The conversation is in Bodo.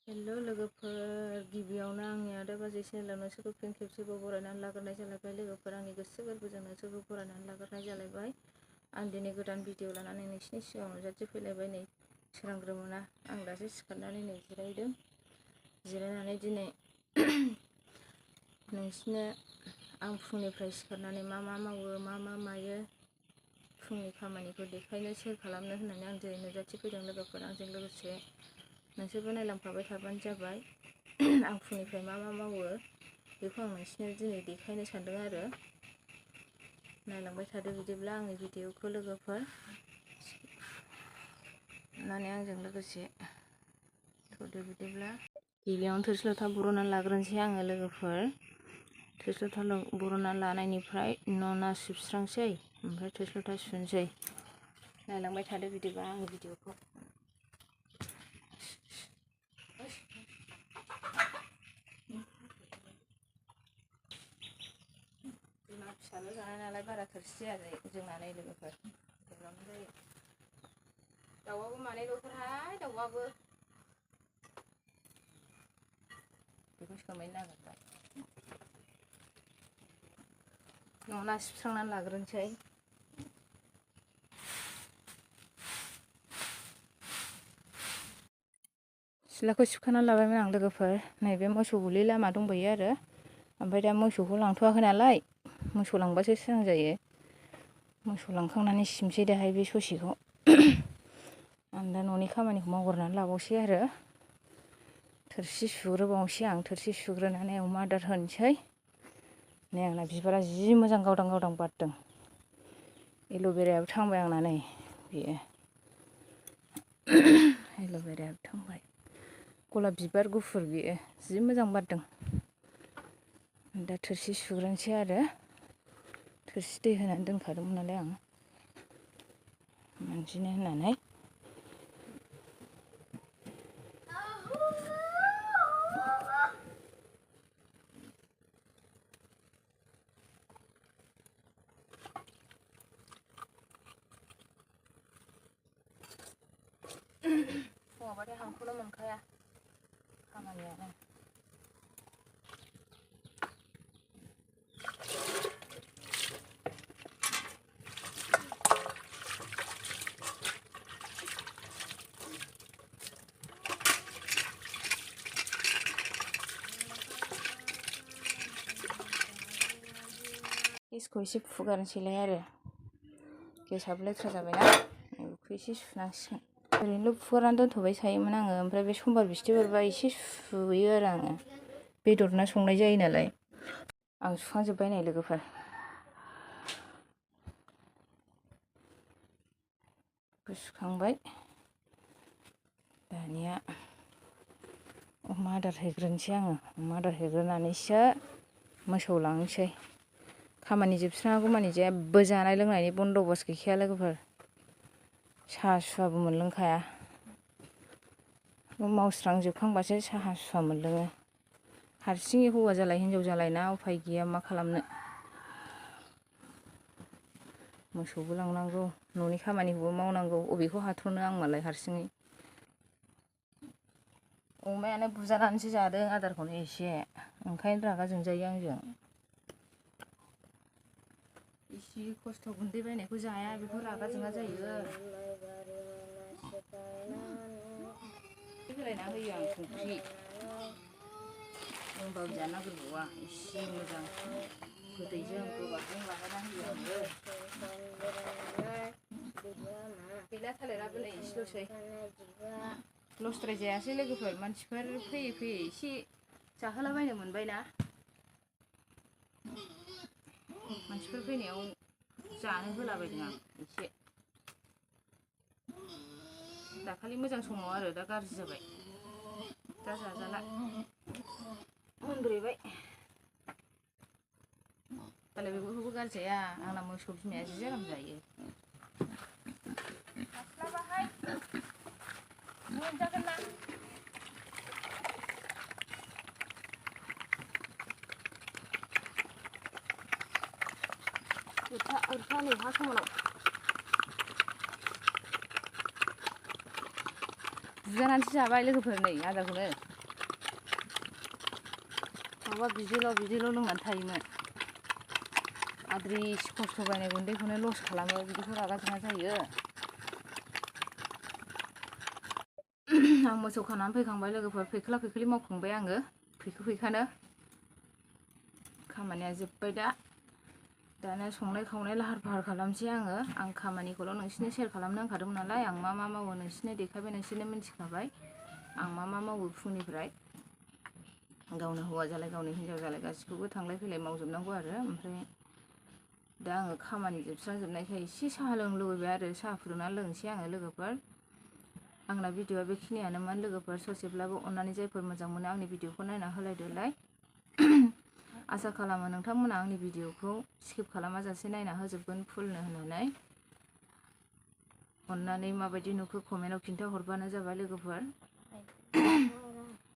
हेलो लोगोफोर, गिबियावनो आंनि आदा बाजै चेनेलाव नोंसोरखौ फिन खेबसेबाव बरायनानै लाग्रोनाय जालायबाय। लोगोफोर, आंनि गोसो गोरबोजों नोंसोरखौ बरायनानै लाग्रोनाय जालायबाय। आं दिनै गोदान भिडिअ लानानै नोंसिनि सिगाङाव नुजाथिफैलायबाय। नै सोरांग्रोमोना आं दासो सिखारनानै नै जिरायदों। जिरायनानै दिनै नोंसिनो आं फुंनिफ्राय सिखारनानै मा मावो, मा मायो, फुंनि खामानिखौ देखायनो शेयार खालामनो होननानै आं दिनै नुजाथिफैदों। लोगोफोर, आंजों लोगोसे नोंसोरबो नायलांफाबाय थाबानो जाबाय। आं फुंनिफ्राय मा मावो बेखौ आं नोंसिनो दिनै देखायनो सानदों आरो। नायलांबाय थादो बिदिब्ला आंनि भिडिअखौ लोगोफोर, माने आंजों लोगोसे थ'दो बिदिब्ला। गिबियावनो थोरसि लथा बर'नानै लाग्रोनोसै आङो लोगोफोर। थोरसि लथा बर'नानै लानायनिफ्राय न' सिबस्रांसै, ओमफ्राय थोरसि लथा सुनोसै। नायलांबाय थादो बिदिबा आंनि भिडिअखौ। बिमा फिसाल' जानाय नालाय बारा थोरसि जाया जोंना नै लोगोफोर, गोबां जायो। दाउआबो मानैल'फोरहाय, दाउआबो बेखौ सोमहैनो नागिरबाय। न' सिबस्रांनानै लाग्रोनोसै। सिथ्लाखौ सिबखानानै लाबायमोन आं लोगोफोर। नैबे मोसौ गलि लामा दंबायो आरो, ओमफ्राय दा मोसौखौ लांथ'वाखै नालाय, मोसौ लांबासो स्रां जायो। मोसौ लांखांनानै सिबसै दाहाय बे ससेखौ। आं दा न'नि खामानिखौ मावग्रोनानै लाबावसै आरो। थोरसि सुग्रोबावनोसै आं। थोरसि सुग्रोनानै अमा आदार होनोसै। नै आंना बिबारा जि मोजां गावदां गावदां बारदों। एल'भेरायाबो थांबाय आंना नै बेयो। एल'भेरायाबो थांबाय। गलाब बिबार गुफुर बेयो जि मोजां बारदों। दा थोरसि सुग्रोनोसै आरो। थोरसि दै होनानै दोनखादोंमोन नालाय आं, मानजिनो होननानै। फुङावबाथाय हांखौनो मोनखाया खामानियानो। गेसखौ एसे फुगारनोसैलाय आरो। गेसाबो लेथ्रा जाबायना, बेखौ एसे सुनांसिगोन। ओरैनोल' फुगारनानै दोनथ'बाय थायोमोन आङो, ओमफ्राय बे समबार बिस्थिबारबा एसे सुयो आरो आङो। बेदर ना संनाय जायो नालाय। आं सुखांजोब्बाय नै लोगोफोर। सुखांबाय। दानिया अमा आदार हैग्रोनोसै आङो। अमा आदार हैग्रोनानैसो मोसौ लांनोसै। खामानि जोबस्राङागौ मानि जेबो जानाय लोंनायनि बन्द'बस्त गैखाया लोगोफोर। साहा सुहाबो मोनलोंखाया। मावस्रांजोबखांबासो साहा सुहा मोनलोङो। हारसिङै हौवा जालाय हिनजाव जालाय ना उफाय गैया मा खालामनो। मोसौबो लांनांगौ, न'नि खामानिखौबो मावनांगौ, अबेखौ हाथ्र'नो आं मालाय हारसिङै। अमायानो बुजानानैसो जादों आदारखौनो एसे, ओंखायनो रागा जोंजायो आंजों। इसे खस्थ' गुन्दै बायनायखौ जाया, बेखौ रागा जोङा जायो। होलायना होयो आं संख्रि, होमबाबो जानो नागिरबावा। इसे मोजां गोदैजों गोबाबजों लागायना होयो आङो। गैला थालिराबो नै इसेल'सै। लसद्राय जायासै लोगोफोर, मानसिफोर फैयै फैयै एसे जाहोलाबायनो मोनबायना। मानसिफोर फैनायाव जानो होलाबायदों आं एसे। दाखालि मोजां समाव आरो, दा गाज्रि जाबाय। दा जाजाला मोनब्रेबाय। दालाय बेफोरखौबो गारजाया, आंना मोसौ बिमाया जि आराम जायो। हास्लाबाहाय मोनजागोन ना। उरफा नै हा समानाव बुजानानैसो जाबाय लोगोफोर नै आदारखौनो माबा बिदिल' लोंनानै थायोमोन आद्रि खस्थ' बायनाय गुन्दैखौनो लस खालामो बिदिखौ रागा जोंना जायो आं मोसौ खानानै फैखांबाय लोगोफोर फैखोला फैखोलि मावखांबाय आङो फैखानो खामानिया जोब्बाय दाना संनाय खावनाय लाहार फाहार खालामसै आं खामानिखौल' नोंसिनो शेयार खालामनो होनखादोंमोन नालाय आं मा मावो नोंसिनो देखायबाय नोंसिनो मिन्थिखाबाय आं मा मावो फुंनिफ्राय गावनो हौवा जालाय गावनो हिनजाव जालाय गासिखौबो थांलाय फैलाय मावजोबनांगौ आरो ओमफ्राय दा आङो खामानि जोबस्रांजोबनायखाय एसे साहा लोंनो लुबैबाय आरो साहा फुदुंनानै लोंसै आङो लोगोफोर आंना भिडिअआ बेखिनियानोमोन लोगोफोर ससेब्लाबो अननानै जायफोर मोजां मोनो आंनि भिडिअखौ नायना होलायदोलाय आसा खालामो नोंथांमोना आंनि भिडिअखौ स्किप खालामाजासे नायना होजोबगोन फुलनो होननानै अननानै माबायदि नुखो कमेन्टआव खिन्थाहरबानो जाबाय लोगोफोर